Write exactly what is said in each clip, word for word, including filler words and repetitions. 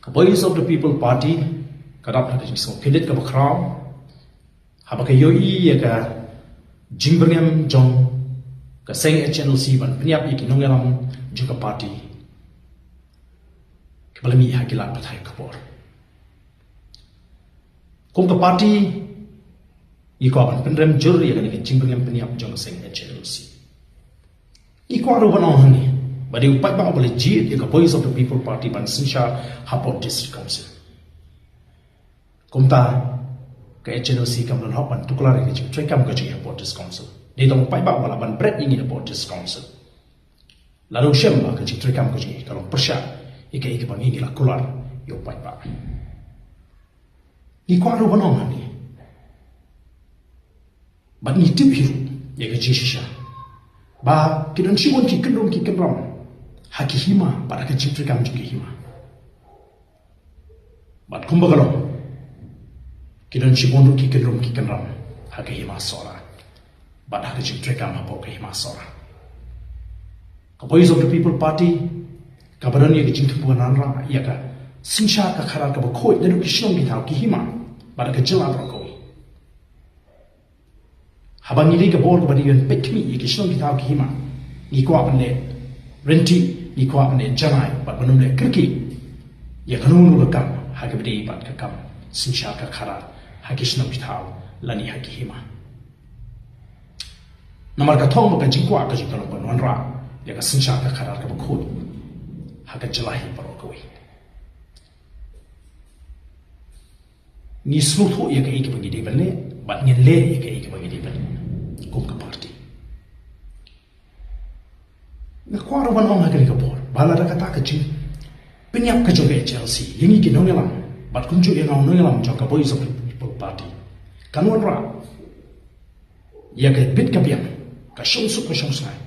Ka Voice of the People Party ka dap ha ka jingsngewkhyndiat kaba khraw haba ka ïohi ïa ka jingbyrngem jong ka seng H N L C ban pynïap ïa ki nongïalam jong ka party kiba la mih ha ki lad pathai khubor. Kum ka party, ngi kwah ban pynrem jur ïa kane ka jingbyrngem pynïap jong ka seng H N L C. Ngi kwah ruh ban ong hangne ba dei u paidbah uba la jied ïa ka Voice of the People Party ban synshar hapoh District Council. Kumta ka H N L C kam don hok ban tuklar ïa ka jingtreikam ka jong ngi hapoh District Council. Dei tang u paidbah uba lah ban bret ïa ngi hapoh District Council. Lada u shem ba ka jingtreikam ka jong ngi ka long pyrshah ïa kaei kaba ngi, ngi la kular ïa u paidbah. Ngi kwah ruh ban ong hangne bad ngi tip hi ruh ïa ka jingshisha ba ki don shibun ki kynrum ki kynram ha ki hima bad ha ka jingtreikam jong ki hima. Bad kumba ka long, ki don shibun ruh ki kynrum ki kynram ha ka hima Sohra bad ha ka jingtreikam hapoh ka hima Sohra. Ka Voice of the People Party kaba don ïa ka jingthmu ban wanrah ïa ka synshar ka khadar kaba khuid naduh ki shnong ki thaw ki hima bad ka jylla baroh kawei. Haba ngi dei ka bor kaba dei ban peit khmih ïa ki shnong ki thaw ki hima, ngi kwah ban leh ryntih, ngi kwah ban leh janai bad ban ym leh kyrkieh ïa kano kano ka kam ha kaba dei bad ka kam synshar ka khadar ha ki shnong ki thaw lane ha ki hima. Namar ka thong bad ka jingkwah ka jong ngi ka long ban wanrah ïa ka synshar ka khadar kaba khuid ha ka jylla hi baroh kawei. Ngi sngewthuh ïa kaei kaba ngi dei ban leh bad ngin leh ïa kaei kaba ngi dei ban leh kum ka party. Nga kwah ruh ban ong ha kane ka por ba lada kata ka jingpynïap ka jong ka H N L C ïa ngi ki nongïalam bad kumjuh ïa nga u nongïalam jong ka Voice of the People Party kan wanrah ïa ka bit ka biang, ka shongsuk ka shongsngain,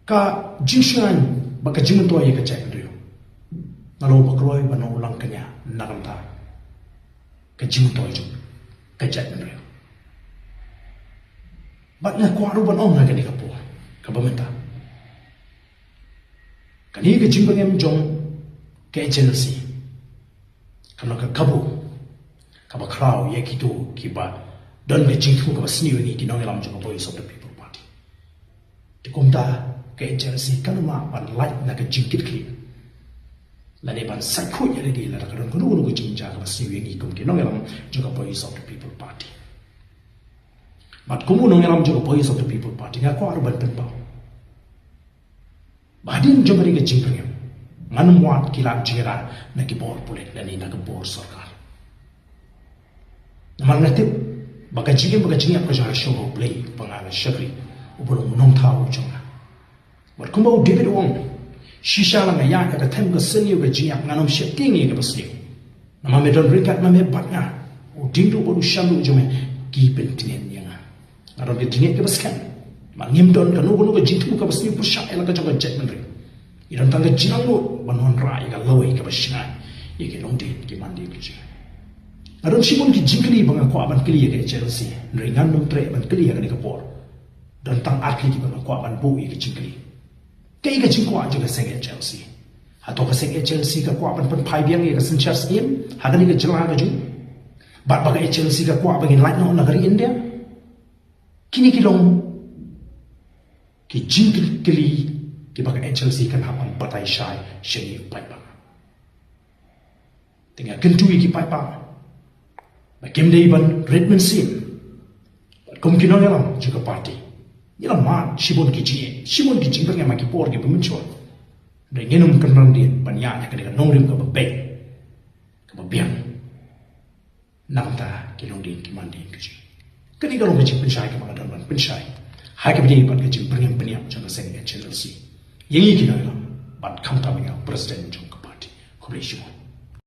ka jingshngaiñ bad ka jingmyntoi ïa ka jaitbynriew, nga long ba kloi ban long u langkñia na ka bynta ka jingmyntoi jong ka jaitbynriew. Bad nga kwah ruh ban ong ha kane ka por kaba mynta, kane ka jingbyrngem jong ka H N L C ka long ka kabu kaba khraw ïa kito kiba don ka jingthmu kaba sniew ïa ngi ki nongïalam jong ka Voice of the People Party. Te kumta ka H N L C kan ym lah ban lait na ka jingkitkhlieh lane ban sait khuid ïa lade lada ka don kano kano ka jingjia kaba sniew ïa ngi kum ki nongïalam jong ka Voice of the People Party. Bad kum u nongïalam jong ka Voice of the People Party nga kwah ruh ban pynpaw ba hadien jong kane ka jingbyrngem ngan ym wad ki lad jingïada na ki bor pulit lane na ka bor sorkar. Namar nga tip ba ka jingim bad ka jingïap ka jong nga ha shong ha U Blei uba nga la shakri, uba long u nongthaw jong nga. Bad kumba u David u ong, shisha la nga ïaid ha ka them ka sniew ka jingïap, ngan ym sheptieng ïa kaba sniew. Namar me don ryngkat ma me bad nga, u diengduh bad u shanduh jong me ki pyntngen ïa nga. Nga don ka jingngeit kaba skhem ba ngim don kano kano ka jingthmu kaba sniew pyrshah ïa la ka jong ka jaitbynriew. Ngi don tang ka jingangnud ban wanrah ïa ka lawei kaba shngaiñ ïa ki longdien ki mandien ki jong ngi. Nga don shibun ki jingkylli ba nga kwah ban kylli ïa ka H N L C, hynrei ngan ym treh ban kylli ha kane ka por. Don tang ar tylli kiba nga kwah ban buh ïa ka jingkylli. Kaei ka jingkwah jong ka seng H N L C? Hato ka seng H N L C ka kwah ban pynphai biang ïa ka synshar syiem ha kane ka jylla ka jong ngi? Bad ba ka H N L C ka kwah ba ngin lait noh na ka ri India? Kine ki long ki jingkylli kiba ka H N L C kan hap ban batai shai sha ngi u paidbah. Te nga kyntu ïa ki paidbah ba kim dei ban rit mynsiem. Bad kum ki nongïalam jong ka party, ngi la mad shibun ki jingeh, shibun ki jingbyrngem ha ki por kiba mynshuwa. Hynrei ngin ym kynran dien ban ïaid ha kane ka nongrim kaba beit, kaba biang na ka bynta ki longdien ki mandien ki jong ngi. Kane ka long ka jingpynshai kaba nga don ban pynshai ha kaba ïadei bad ka jingbyrngem pynïap jong ka seng H N L C ïa ngi ki nongïalam bad khamtam ïa u president jong ka party. Khublei shibun.